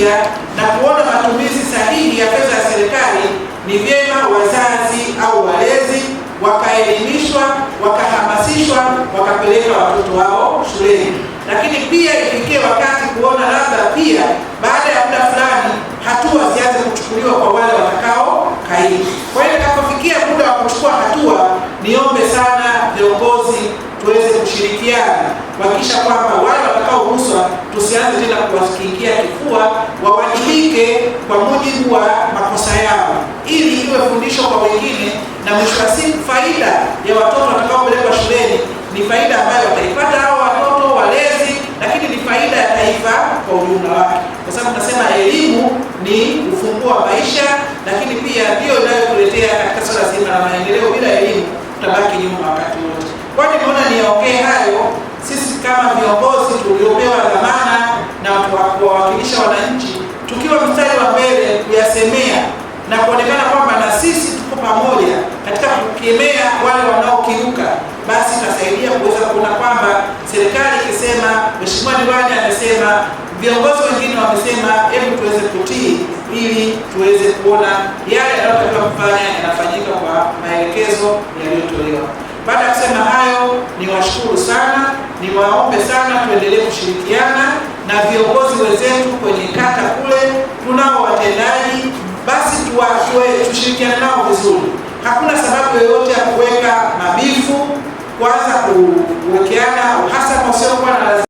tija na kuona matumizi sahihi ya fedha ya serikali, ni vyema wazazi au walezi wakaelimishwa, wakahamasishwa, wakapeleka watoto wao shuleni. Lakini pia ifikie wakati kuona labda pia baada ya muda fulani hatua zianze kuchukuliwa kwa wale watakao kaidi. Kwa hiyo itakapofikia muda wa kuchukua hatua, niombe sana viongozi tuweze kushirikiana kuhakikisha kwamba wale watakaoguswa tusianze tena kuwakingia kifua, wawajibike kwa mujibu wa makosa yao, ili iwe fundisho kwa wengine, na mwisho wa siku faida ya watoto watakaopelekwa shuleni ni faida ambayo wataipata hao watoto walezi, lakini ni faida ya taifa kwa ujumla wake, kwa sababu tunasema elimu ni ufunguo wa maisha, lakini pia ndiyo inayotuletea katika swala zima la maendeleo. Bila elimu tutabaki nyuma wakati wote. Kwa hiyo nimeona niyaongee hayo. Sisi kama viongozi tuliopewa dhamana na kuwawakilisha wananchi, tukiwa mstari wa mbele kuyasemea na kuonekana kwamba na sisi tuko pamoja katika kukemea wale wanaokiuka, basi itasaidia kuweza kuona kwamba serikali ikisema, mheshimiwa diwani amesema, viongozi wengine wamesema, hebu tuweze kutii ili tuweze kuona yale yanayotakiwa kufanya yanafanyika kwa maelekezo yaliyotolewa. Baada ya kusema hayo, niwashukuru sana, niwaombe sana tuendelee kushirikiana na viongozi wenzetu kwenye kata kule, tunao watendaji, basi tushirikiane nao vizuri. Hakuna sababu yoyote ya kuweka mabifu, kuanza kuwekeana uhasama usiokuwa na lazima.